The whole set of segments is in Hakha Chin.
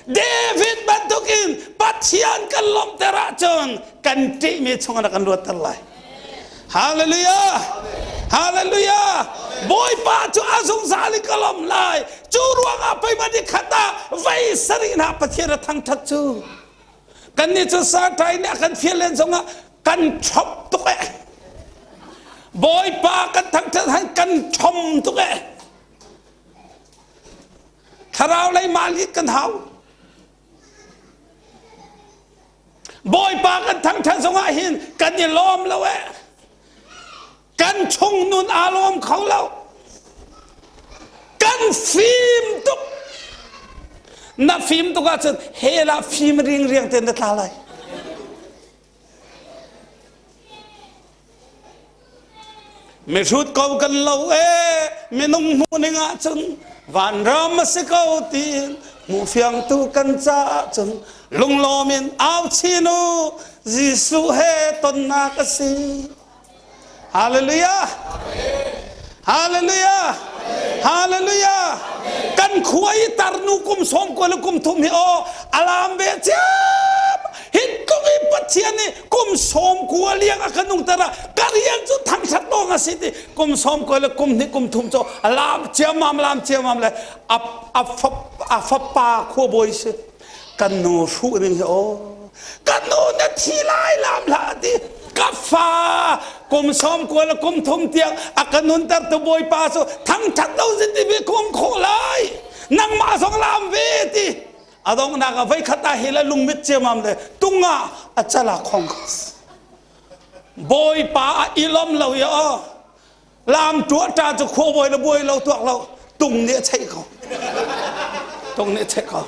David bantukin Pathian kan lawmhter ahcun kan ṭihmi chungah na kan luatter lai. Hallelujah! Hallelujah! Bawipa cu a zungzal in ka lawmh lai. Cu ruangah pei ni khat ah vei sarih hna Pathian a thangṭhat cu. Kannih cu sarṭai nih a kan fial len zongah kan ṭhop tuk eh. Bawipa kan thangṭhat han kan ṭhom tuk eh. Thlarau lei malik kan hau. Bawipa kan thangṭhat zongah hin kan i lawm lo eh. Kan chung nun aa lawm kho lo. Kan fim tuk. Na fim tuk ahcun hell ah fim ringriang tein na tla lai. Mihrut ko kan lo ee minung hmuh ning ahcun vanram a si ko tiin hmuhfiangtu kan caah cun lunglawm in au chin u Jesuh he tonnak a si. Hallelujah! Hallelujah! Hallelujah! Kan khua i tarnu kum sawm kual kum thum hi aw alam ve ciam hi tluk i Pathian nih kum sawm kua liang a kan nungter ah ka rian cu thangthat lawng a si ti kum sawm kua le kum hnih kum thum cu lam ciammam lam ciammam le a a a fapa khua bawi si kan nu hruh ning hi aw kan nu na thi lai lam hlah ti ka fa kum sawm kua le kum thum tiang a ka nunter tu bawipa cu thangthat lo zin ti bi kum khawh lai nangmah zong lam ve ti a donghnak ah voikhat ah hi le lungmit ciamam le tungah a cala khong bawipa a ilom lo i aw lam tuah ta cu khua bawi le bawi lo tuak lo tung nih a cheih ko tung nih a cheih ko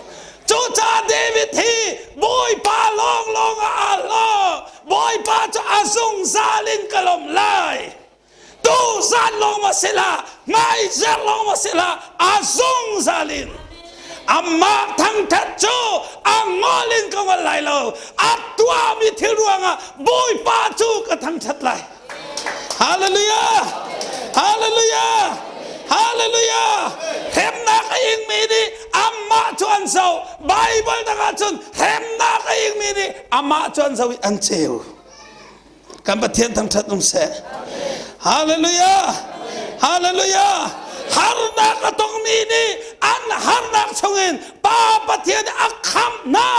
cucaah David hi bawipa lawng lawng ah aa hlaw bawipa cu a zungzal in ka lawmh lai tu zan lawng ma si la hmai zer lawng ma si la a zungzal in amah thangthat cu a ngol in ka ngol lai lo a tuahmi thil ruangah bawipa cu ka thangthat lai Hallelujah! Hallelujah! Hallelujah! Hremnak a ingmi nih amah cu an zoh. Bible dang ahcun hremnak a ingmi nih amah cu an zoh i an ceu. Kan Pathian thangṭhat um seh. Hallelujah! Hallelujah! Harnak a tongmi nih an harnak chungin Pa Pathian a khamh hna.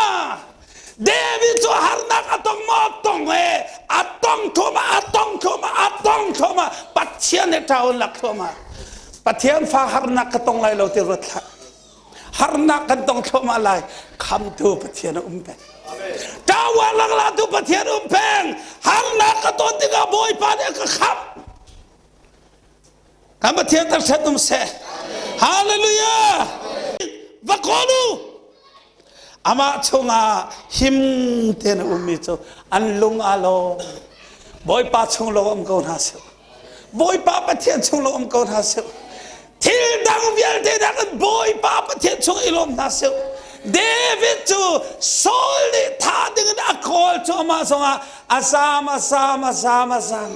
David cu harnak a tong maw tong e a tong thluahmah a tong thluahmah a tong thluahmah Pathian he ṭaun lak thluahmah Pathian fa harnak ka tong lai lo ti ruat hlah harnak kan tong thluahmah lai khamtu Pathian a um peng ṭawa langlatu Pathian um peng harnak ka ton tikah Bawipa nih a ka khamh Kan Pathian thangṭhat um seh. Hallelujah! Va kawl u! Amah chungah him tein a ummi cu an lung aa lawm. Bawipa chung lo um ko hna seh. Bawipa Pathian chung lo um ko hna seh. Thil dang vialte nakin Bawipa Pathian chung i lawm hna seh. David cu Saul nih tha dingin a kawl cu amah zongah a zam a zam a zam a zam.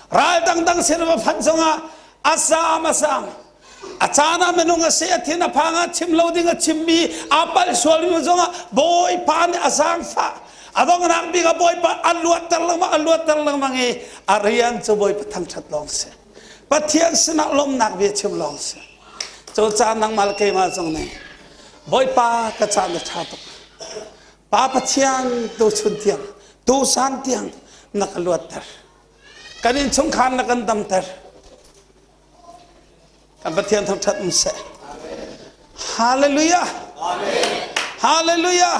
Ral dangdang sin va phanh zongah a zaam a zaam. A caan ah minung a si a thin a phang ah chim lo ding a chimmi aa palh sualmi zongah Bawipa nih a zaangfah. A donghnak bik ah Bawipa a luatter lengmang a luatter lengmang i a rian cu Bawipa thangṭhat lawng si. Pathian sinah lawmhnak bia chim lawng si. Cu caan nangmah le keimah zong nih Bawipa ka caan a ṭha tuk. Pa Pathian tuchun tiang tusan tiang na ka luatter kan innchungkhar na kan damter kan Pathian thangṭhat um seh Hallelujah Hallelujah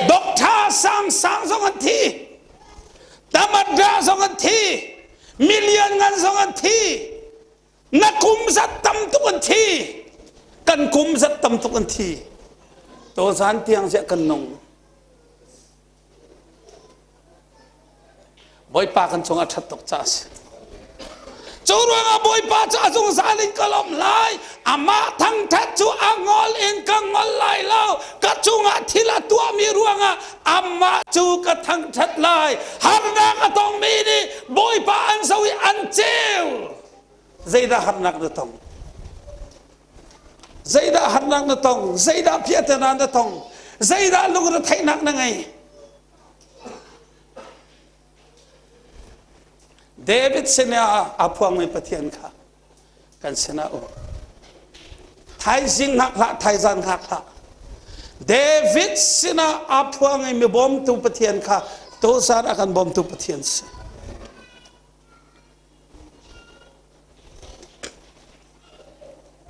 Doctor sang sang zong an thi tamadra zong an thi million ngan zong an thi Na kum zat tam tuk an thi. Kan kum zat tam tuk an thi. To zan tiang ziah kan nung. Bawipa kan cungah ṭhat tuk ca a si. Cu ruangah Bawipa cu a zungzal in ka lawmh lai. Amah thangṭhat cu a ngol in ka ngol lai lo. Ka cungah thil a tuahmi ruangah amah cu ka thangṭhat lai. Harnak a tongmi nih Bawipa an zoh i an ceu. Zeidah harnak na tong? Zeidah harnak na tong? Zeidah piahtana na tong? Zeidah lungretheihnak na ngei? David sinah aa phuangmi Pathian kha kan sinah um. Thaizing hngak hlah, thaizan hngak hlah. David sinah aa phuang i mi bawmtu Pathian kha tuzan a kan bawmtu Pathian si.